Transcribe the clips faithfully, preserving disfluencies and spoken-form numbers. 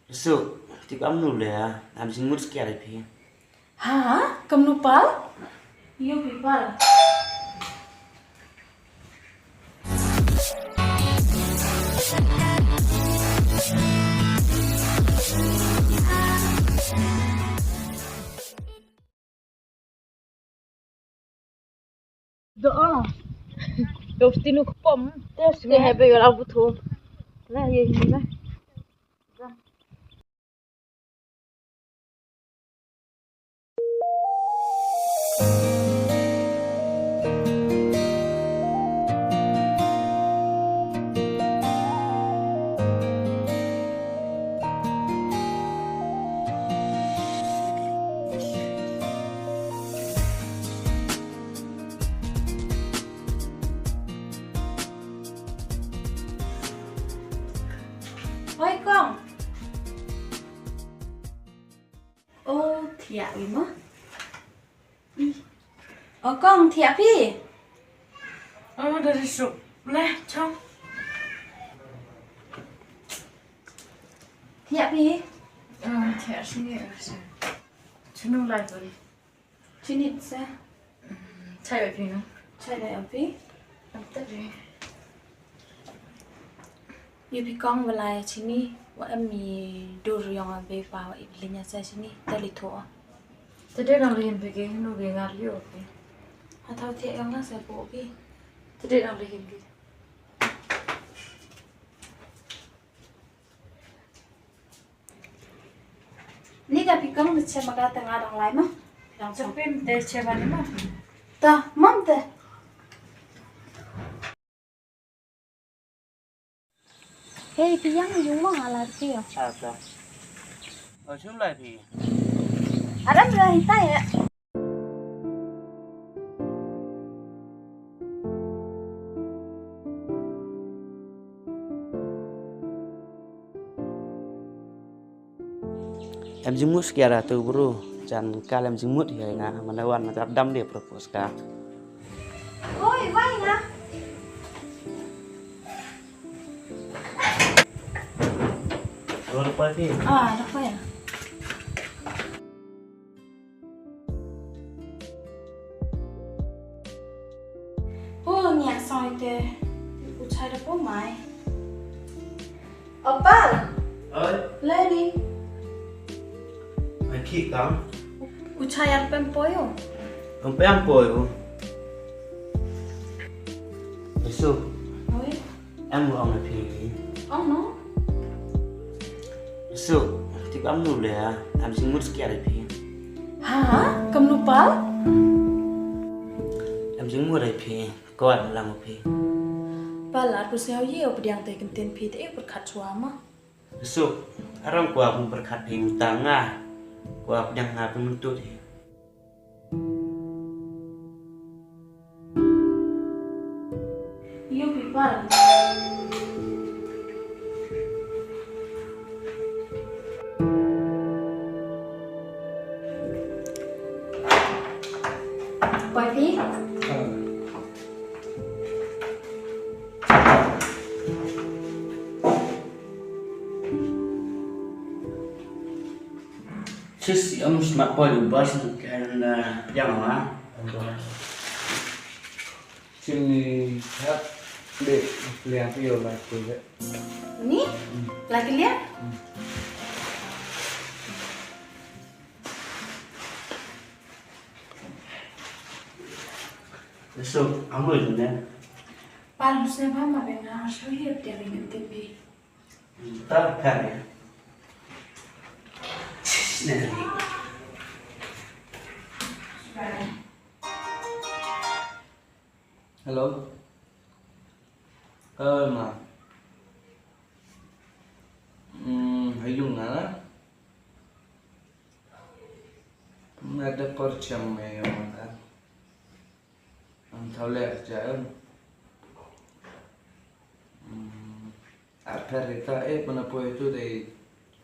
Suk, tip am nu le, am jingmut skia ïa phi. Ha? Kumno pal? Ïoh phi pal. Doa. Dos tinu kepom. Terus ke hebe yola butuh. Lah, ya ini lah. Hoi kong. Oh, thiah wi mo. Oh kong, thiah phi. Oh, dari suk. Leh, chong. Thiah phi. Oh, thiah sini, oh, sini. Chunu lai pun. Chini sa. Chai bai phi no. Chai bai phi. Am ta phi. Ïa phi kong ba lai chini wa em mi dur yong a be pa wa ip linya sa chini ta li tho. Ta de nang lihin phi ke no ge ngar ïo phi. Ha thau thiah yong nang sa po phi. Ta de nang lihin phi. Ni ka phi kong ni chem ka ta nga dang lai ma. Dang chong. Chapim te chem ani ma. Ta, mam te. Hey, phi yang yung ma ala phi. Ah, ta. Oh, chum lai phi. Aram la hitai ya. Em jingmut skia ra tu bru, jan kal em jingmut hi nga, mana wan na dam dia propose ka. Oi, wai nga. Wan pa ti? Ah, da pa ya. Oh, ngiah soi te. U chai da po mai. Opal. Oi. Leni. Ai ki kam. U chai ar pem poi o. Em pem poi o. Isu. Oi. Em ong ïa phi. Ong no. Suk, tip am nu le, am jingmut skia ïa phi. Ha? Kumno pal? Am jingmut ïa phi, ko am lang phi. Pal ar ku sngewbha ïa u pdiang te ktien phi te u pyrkhat chwa ma. Suk, aram ko am pyrkhat phi tang nga. Ko am pdiang nga phi mynta hi. Sis, ïa, um, smat poi u bas kan, uh, pdiang ma. Sini hap de liang pio la pio. Ni? Hmm. La ke liang? Hmm. So, amo ne. Pal, husne ba ma benga, so hi ap dia benga tipi. Hello. Eh, ma. Hmm, ha yung nga la. Nga da por cham me yung nga. Am thau leh ja em. Hmm. Ar pher ita, eh, mana poi tu dei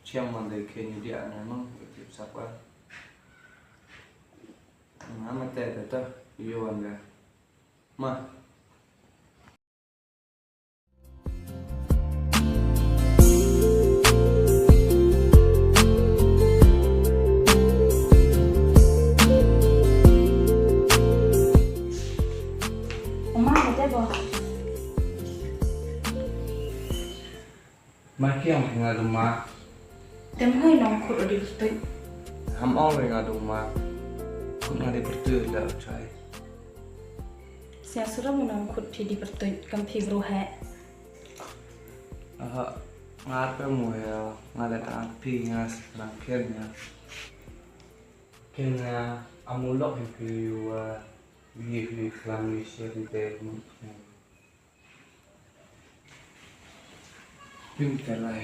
chiang man dei khe ni dia na no, tip sap ka. Nga ma te te ta, yu wan ga. Ma. Nga duma. Te mhoi nongkhut u dei pyrtuit. Ham ong re nga duma. Khut nga dei pyrtuit la u chai. Sñiaw surok u nongkhut phi dei pyrtuit kam phi bru heh. Aha, nga pe mu he, nga le ta phi nga srang khen nga. Khen nga, amu lok hi phi wa, wi hi khlam wi sher ni te mu. Pin te lai.